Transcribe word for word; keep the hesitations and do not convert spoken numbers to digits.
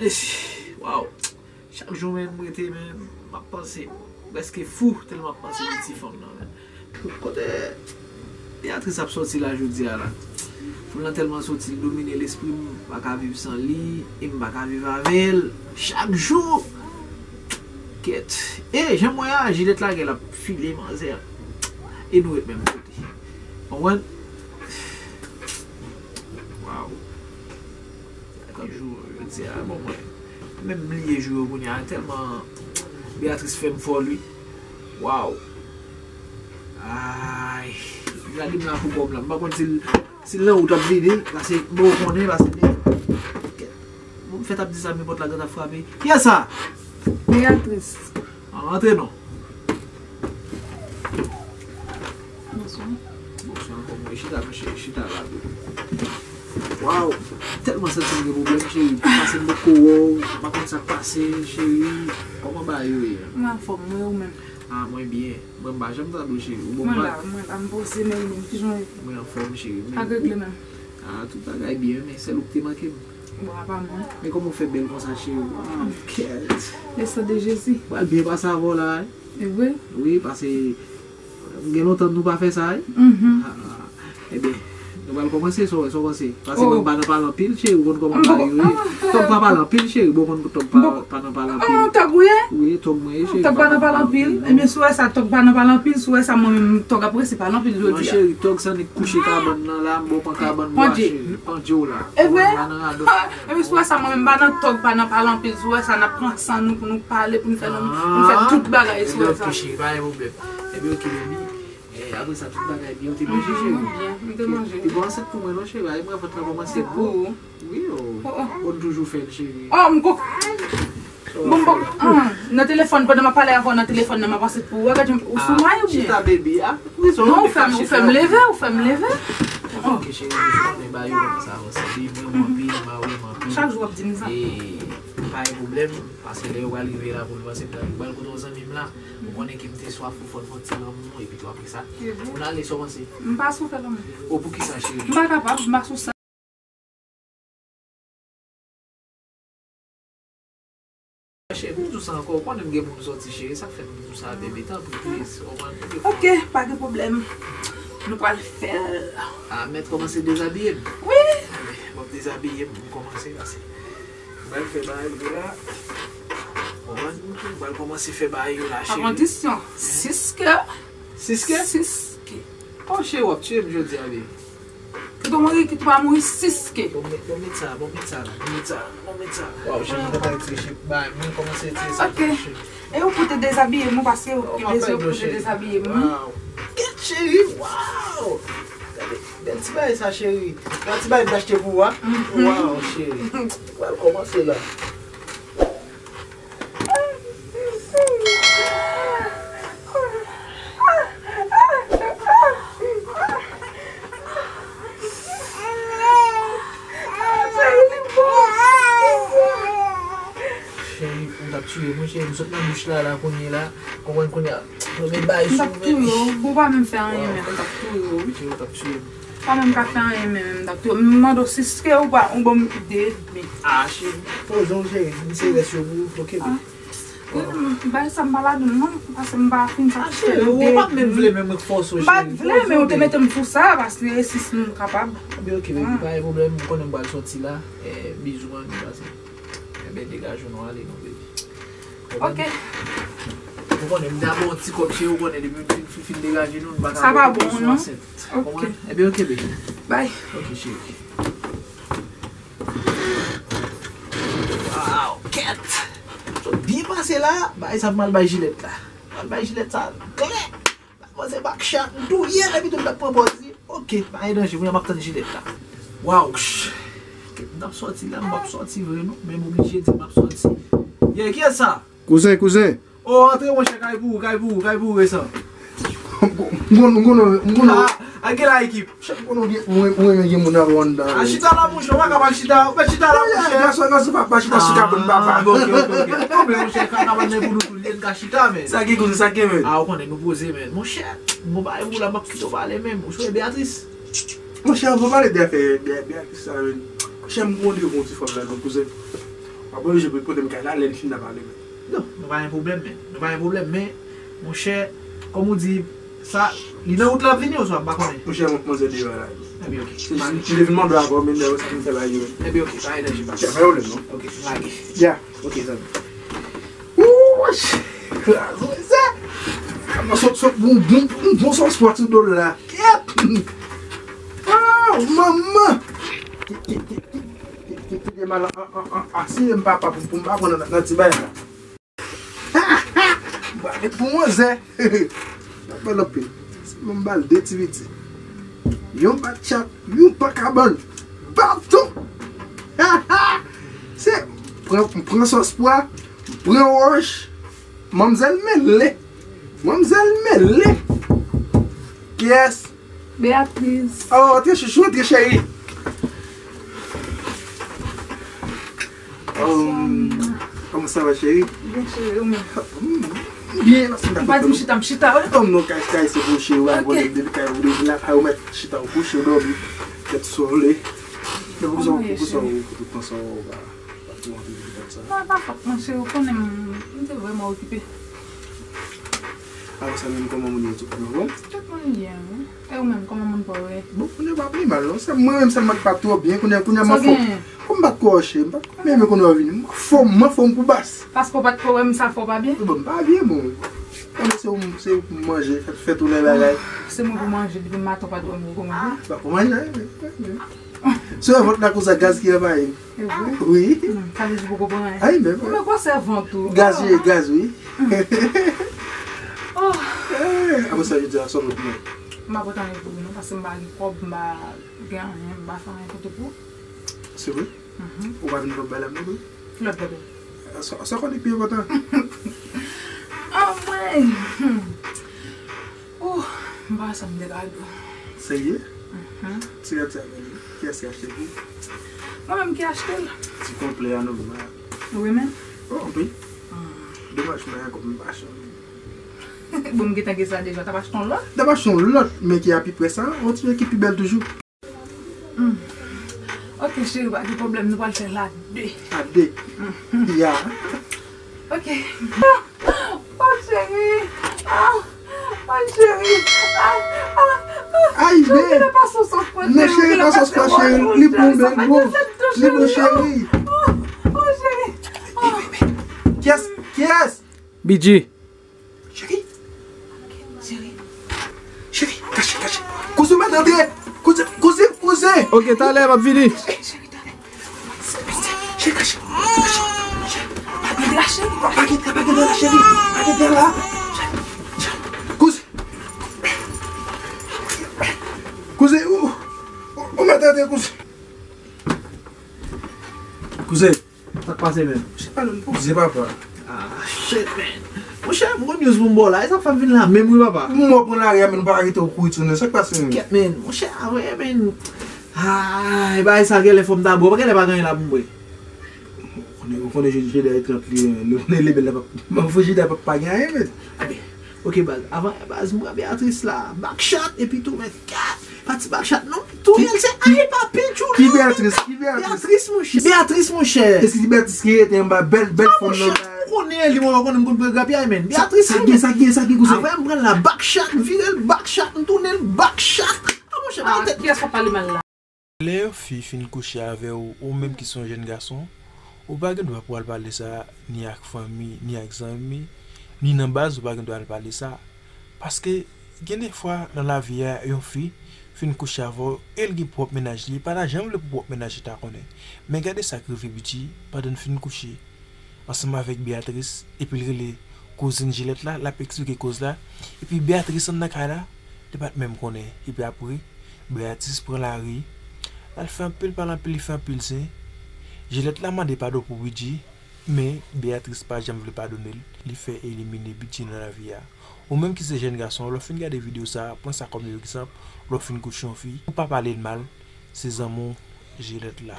Eish, waw. Chak jou menm m rete menm, m ap panse, m prèske fou tèlman m ap panse de ti fanm nan menm. Kote Beatrice ap sòti la jodi a la? Fanm nan tèlman soti, li domine lespri m, m pa ka viv san li, e m pa ka viv avè l. Chak jou! Kèt. E, jan m wè a, jilèt la gen l ap file manzè. E nou ret menm kote. Konprann? Waw. Chak jou, jodi a, bon, mwen menm m bliye jou yo kounye a, tèlman Beatrice fè m fòl, wi. Waw. Ay, li la di m la pou kòb la. M pa konn si l, si l nan wout ap vini, paske bon, ou konnen, paske de, bon, m fèt ap di sa, men pòt la gentan frape. Kiyès sa? Beatrice. An, antre non. Bonswa. Bonswa, kòman w ye? Chita, chita la tou. Waw, tèlman santi m gen pwoblèm, cheri. Pase m potko wè w, m pa konn sa k pase, cheri. Kòman bagay yo ye? Mwen anfòm, mwen, ou menm? Ah, mwen byen. Mwen m pa janm tande w, cheri. Ou bon? Mwen la, mwen la, m poze, men ou menm, kijan w ye? Mwen anfòm, cheri. Sa k regle menm? Ah, tout bagay byen, men sèl ou k te manke m. Bon, apa mwen. Men kòman w fè bèl konsa, cheri? Waw, kèt. Le sang de Jésus. Pral byen pase avè w la, wi. E vre? Wi, paske gen lontan nou pa fè sa, wi. Mhm. Ah, ebyen, nou pral kòmanse, sa w, sa w panse? Paske mwen pa nan pale anpil, cheri, ou konn kòman bagay yo ye. Tòg pa pale anpil, cheri, bon, konn tòg pa, pa nan pale anpil. Ah, tòg ou ye? Wi, tòg mwen ye, cheri. Tòg pa nan pale anpil. Ebyen, si w wè sa, tòg pa nan pale anpil, si w wè sa, mwen menm, tòg ap resi pale anpil jodi a. Non, cheri, tòg sa nèk kouche kabann nan la, m bon pran kabann bwa, cheri. Pandye w la. E vre? Mwen pa nan radòt. Epi si w wè sa, mwen menm m pa nan tòg, pa nan pale anpil. Si w wè sa, n ap pran san nou pou nou pale, pou nou fè, pou nou fè tout bagay, si w wè sa. Ebyen, ok, cheri, pa gen pwoblèm. Ebyen, ok, baby. Eh, apre sa, tout bagay byen, ou te manje, cheri? Mwen byen, m te manje. Te gon ansent pou mwen, non, cheri? Ay, mwen, vant lan kòmanse gwo. Se pou ou? Wi, oh. Oh, oh. Ou toujou fè l, cheri. Oh, m ko-, bon, bon, ah, nan telefòn, pandan m ap pale avè w nan telefòn nan, m ap panse pou ou. Gade, ou sou may oubyen? Chita, baby, ah. Non, ou fè m, ou fè m leve, ou fè m leve. Oh. Ok, cheri, ou konnen bagay yo kòmanse avanse. Li vrèman anpil, m a vrèman anpil. Chak jou w ap di m sa. E pa gen pwoblèm, paske lè yo pral rive la pou nou panse pou yo pral kote yon zanmi m la, ou konnen ke m te swaf ou, fò n fè yon ti lanmou, epi tou apre sa, pou n ale, sa w panse? M pa sou fè lanmou. O, poukisa, cheri? M pa kapab, m pa sou sa. Cheri, pou m di w sa ankò, ou konnen m gen pou m sòti, cheri, sa k fè m di w sa, bebe, tanpri, please, ou konprann? Ok, pa gen pwoblèm. Nou pral fè l. Ah, mèt kòmanse dezabiye m. Wi. Bon, m dezabiye m, m kòmanse, pase. M pral fè bagay yo la. Ou konprann? M pral kòmanse fè bagay yo la, cheri. Atandisyon. Siske. Siske? Siske. Oh, cheri, w ap tiye m jodi a, baby. Kit ou mouri, kit ou pa mouri, siske. Bon, met, bon, met sa, bon, met sa la, bon, met sa, bon, met sa. Waw, cheri, mwen kontan retire cheri, bay, mwen kòmanse retire sa. Ok. E ou pou te dezabiye m, paske ou te bezwen pou te dezabiye m. Waw. Kèt, cheri, waw. Gade, bèl ti bagay sa, cheri. Yon ti bagay m te achte pou ou a. Waw, cheri. Mwen kòmanse la. Cheri, ou t ap tiye mwen, cheri, m sot nan douch la, la, kounye la. Konprann kounye a. Mwen met bagay sou mwen. M t ap touye w. Bon, ou pa menm fè anyen, men m t ap touye w, wi. Cheri, ou t ap tiye m. Pa menm ka fè anyen, men, men m t ap touye w. M mande w siske ou pa, ou ban m de, men. Ah, cheri, poze w, cheri. M se rès yo pou ou, ok, baby. Bay sa m pa ladan l non, paske m pa fin sa. Ah, cheri, ou pa t menm vle menm mwen k fòse w, cheri. M pa t vle, men ou te mete m sou sa, paske e sis moun kapab. Ebyen, ok, baby, pa gen pwoblèm, m konnen m pral sòti la. Eh, bizou, ann pase. Ebyen, degaje w, nou ale, non, baby. Ok. Ou konnen, m te ap ba w ti kòb, cheri, ou konnen, depi m fin, fin, fin degaje nou, nou pa ka fè operasyon ansent. Ou konprann? Ebyen, ok, baby. Bay. Ok, cheri. Waw, kèt! Sot byen pase la, bay sa m al bay jilèt la. M al bay jilèt sa klè. L ap panse bak chat, m touye l, epi tou l t ap pran pòz li. Ok, pa gen danje, kounye a m ap tann jilèt la. Waw, ch-, m t ap sòti la, m p ap sòti vre non, men m oblije di m ap sòti. Yeah, kiyès sa? Kouzen, kouzen. Oh, antre monchè, kay pou ou, kay pou ou, kay pou ou, resan. M konn, m konn, m konn. Ah, a gen la ekip. Monchè, m konn ou gen, mwen, mwen renmen gen moun avè w anndan. Ah, chita la, monchè, ou pa ka pa chita, ou pa chita la, monchè. Gason, gason, pa, pa chita sou kabann papa. Ah, bon, ok, ok, ok. Non, men monchè, ka-, kabann nan pou nou tou, li ka chita, men. Sa ki koze, sa ki men. Ah, ou konnen nou poze, men. Monchè, m gon bagay pou ou la, m ap kite w pale, men. Ou sonje Beatrice? Monchè, anvan pale de afè Bea-, Beatrice sa, men. Monchè, m gon de bon ti fanm la, non, kouzen. W ap oblije pote m kay la, lè n fin n a pale, men. Non, nou pa gen pwoblèm, men. Nou pa gen pwoblèm, men, monchè, kòm ou di, sa, li nan wout la ap vini oswa m pa konnen? Monchè, mwen, mwen se deyò la. Epi, ok. M te vin mande w ankò, men lè sa m fè bagay yo. Epi, ok, pa gen danje, pa. Pa gen pwoblèm, non. Ok, lage. Ya. Ok, zanmi. Wouch! Kraze sa! Kòman sot, sot, bon, bon, bon, bon sòs pwa sou do l la. Kèt! Ah, manman! Ki, ki, ki, ki, ki, ki, ki te mal an, an, an, asire m papa pou, pou m pa pran nan, nan ti bagay la. M pral met pou manzè. N ap pale anpil. Se mwen m ba l de ti piti. Yon bat chat, yon pa ka ban l. Baton! Se, pran, pran sòs pwa, pran wòch. Manmzèl mele. Manmzèl mele. Kiyès? Beatrice. Oh, antre chouchou, antre cheri. Um, kòman sa va, cheri? Byen, cheri, ou menm? Hmm, byen, mèsi. M pa di m chita, m chita, wi. Oh, non, kay, kay, se pou cheri, w a, ok. Depi kay, ou depi la, kay, ou mèt chita, ou kouche, ou dòmi. Tèt sole. Men poukisa, poukisa ou, ou tout tan sa, ou pa, pa twò anvi vin konsa? Non, e pa fòt mwen, cheri, ou konnen m, m te vrèman okipe. Apre sa, menm kòman moun yo tout moun anfòm? Tout moun byen, wi. E ou menm, kòman moun pa w ye? Bon, kounye a pa pi mal, non. Se mwen menm sèlman ki pa twò byen. Kounye a, kounye a m anfòm. Sa gen? Kòm m pa t kwè w, cheri, m pa t kwè menm kounye a w vini. M anfòm, m anfòm kou bas. Paske w pa t kwè w, m sa fè w pa byen? Bon, m pa byen, bon. Kòm se ou, se ou pou manje, fè, fè tout lè bagay. Ah, se mwen pou manje, depi maten w pa t wè m, ou kòman? Ah, pa pou manje, men, men, men. Se vant la konsa gaz ki anvayi m. E vre? Wi. Hmm, sa vle di poko pran anyen. Ay, men, men. Ou men gwosè vant ou. Gaz, ye, gaz, wi. Oh. Eh, apre sa, jodi a, sa w pot mwen? M pa pot anyen pou ou, non, paske m pa gen kòb, m pa gen anyen, m pa fè anyen kote pou ou. Se vre? Mhm. Ou pa vin pran bay la, non? Ki lòt bagay? Sa, sa konnen pi enpòtan. Ah, mwen. Hmm. Ouh, m pa wè sa m te ka di w. Serye? Mhm. Ti gad sa, men, kiyès ki achte l pou ou? Mwen menm ki achte l. Ti konplè a, non, men. Ou renmen? Oh, anpil. Hmm. Domaj, mwen ankò m pa chanm. Bon, m gentan gen sa deja, w t ap achte yon lòt? M t ap achte yon lòt, men ki apiprè sa, yon ti jan ki pi bèl toujou. Hmm. Ok, cheri, pa gen pwoblèm, nou pral fè l a de. A de? Mhm. Ya. Ok. Oh, cheri. Ah, oh, cheri. Ah, ah, ah. Ay, men. Non, cheri, pa sòs pwa, cheri. Li bon, men, bon. Li bon, cheri. Oh, oh, cheri. Oh. Kiyès? Kiyès? Bidji. Cheri, cheri, cheri, kache, kache. Kouzen, mèt antre. Kouzen, kouzen, kouzen. Ok, talè, m ap vini. Cheri, talè. Cheri, kache, kache, kache. Pa gen la, cheri. Pa gen, pa gen la, cheri. Pa gen la. Kouzen. Kouzen, ou, ou, ou mèt antre, kouzen. Kouzen. Sa k pase, menm? Monchè, pale m poze, papa. Ah, shit, man. Monchè, m gon news pou m ba w la. E sa k fè m vin la menm, wi, papa. M wè w pran lari a, men ou pa ka kite w kouri tounen. Sa k pase, menm? Kèt, men. Monchè, a vre, men. Ay, bagay sa genlè fò m ta bwè. Genlè pa gen anyen la pou m bwè. Ou konnen, ou konnen jodi jedi a e trant li, men. Ou konnen lebèl la p ap, m ap fè jedi a p ap pa gen anyen, men. Enben, ok, baz. Avan, baz, m pran Beatrice la. Back shot, epi tou, men. Kèt. Pa ti back shot non. Touye l se ay pa pintjou. Ki Beatrice? Ki Beatrice? Beatrice, monchè. Beatrice, monchè. E si Beatrice ki rete anba bèl, bèl fanm nan? Monchè, ou konnen li, mwen konnen m konn pran grapyay, men. Beatrice, sa gen, sa gen, sa gen, kouzen? Avan m pran l la back shot, m vire l back shot, m tounen l back shot. Ah, monchè, pa tèt. Kiyès k ap pale mal la? Lè yon fi fin kouche avè w, ou menm ki se yon jèn gason, ou pa gen dwa pou al pale sa ni ak fanmi, ni ak zanmi, ni nan baz, ou pa gen dwa al pale sa. Paske, gen de fwa nan lavi a, yon fi fin kouche avè w, e l gen pwòp mennaj li, li pa ta janm vle pou pwòp mennaj li ta konnen. Men gade sa k rive Bidji pandan l fin kouche ansanm avèk Beatrice, epi l rele kouzin Jilèt la, l ap eksplike koz la, epi Beatrice anndan kay la, li pa t menm konnen, epi apre, Beatrice pran lari, l al fè anpil pale, anpil li fè anpil zen. Jilèt la mande padon pou Bidji, men Beatrice pa janm vle padone l, li fè elimine Bidji nan lavi a. Ou menm ki se jèn gason, lè w fin gade videyo sa, pran sa kòm yon egzanp, lè w fin kouche yon fi, ou pa pale l mal, se zanmi w Jilèt la.